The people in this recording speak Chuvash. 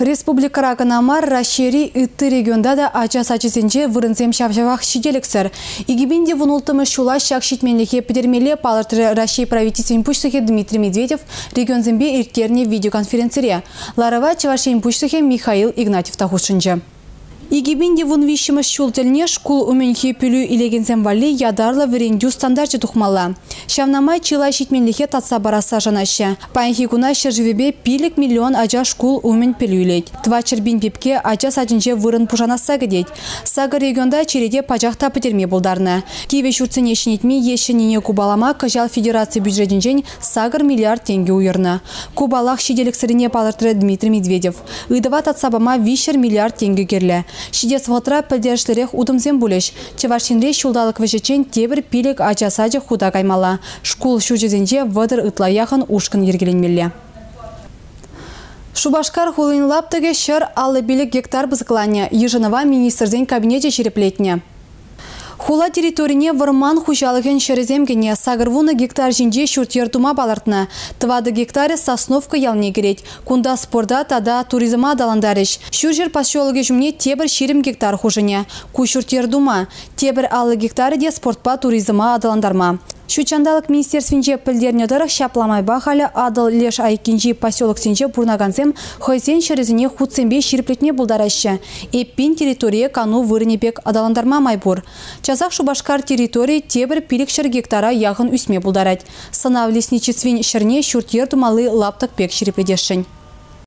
Республикӑра кӑна мар, Раҫҫейри ытти регионта та ача сачӗсенче вырӑнсем ҫав-ҫавах ҫителӗксӗр. 2016 ҫула ҫак ҫитменлӗхе пӗтермелле палӑртрӗ Раҫҫей Правительствин пуҫлӑхӗ Дмитрий Медведев регионсемпе ирттернӗ видеоконференцире. Ларӑва Чӑваш Ен Пуҫлӑхӗ Михаил Игнатьев та хутшӑнчӗ. 2013 ҫул тӗлне шкул умӗнхи пӗлӳ илекенсем валли ятарлӑ вӗрентӳ стандарчӗ тухмалла. Ҫавна май чылай ҫитменлӗхе татса парасса шанаҫҫӗ. Паянхи куна ҫӗршывӗпе 5 миллион ача шкул умӗн пӗлӳ илет. 400 пин пепке ача садӗнче вырӑн пушанасса кӗтет. Сакӑр регионта черете пачах та пӗтерме пултарнӑ. Кивӗ ҫуртсене ҫӗнетме е ҫӗннине купалама кӑҫал федераци бюджетӗнчен 8 миллиард тенкӗ уйӑрнӑ. Ку паллах ҫителӗксӗррине палӑртрӗ Дмитрий Медведев. Ыйтӑва татса пама 300 миллиард тенкӗ кирлӗ. Ҫитес вӑхӑтра пӗлтерӗшлӗрех утӑмсем пулӗҫ. Чӑваш Енре ҫулталӑк вӗҫӗччен тепӗр 5 ача сачӗ хута каймалла. Шкул ҫурчӗсенче 30 ытла яхӑн ушкӑн йӗркеленмелле. Шупашкар хулин лаптӑкӗ 155 гектар пысӑкланнӑ. Йышӑнӑва Министрсен кабинечӗ ҫирӗплетнӗ. Хула территорине вӑрман хуҫалӑхӗн ҫӗрӗсем кӗнӗ. 80 гектар ҫинче ҫурт-йӗр тума палӑртнӑ. 4 гектарӗ Сосновка ялне кӗрет. Кунта спорта тата туризма аталантарӗҫ. Ҫурҫӗр поселокӗ ҫумне тепӗр 20 гектар хушӑнӗ. Ку ҫурт-йӗр тума. Тепӗр 50 гектарӗ те спортпа туризма аталантарма. Ҫут ҫанталӑк министерствинче пӗлтернӗ тӑрӑх ҫапла майпа халӗ Атӑл леш айккинчи поселоксенче пурӑнакансем хӑйсен ҫӗрӗсене хутсемпе ҫирӗплетме пултараҫҫӗ. Эппин территорие кану вырӑнӗ пек аталантарма май пур. Часах Шупашкар территорийӗ тепӗр 500 гектара яхӑн ӳсме пултарать. Сӑнав лесничествин ҫӗрне ҫурт-йӗр тумалли лаптӑк пек ҫирӗплетесшӗн.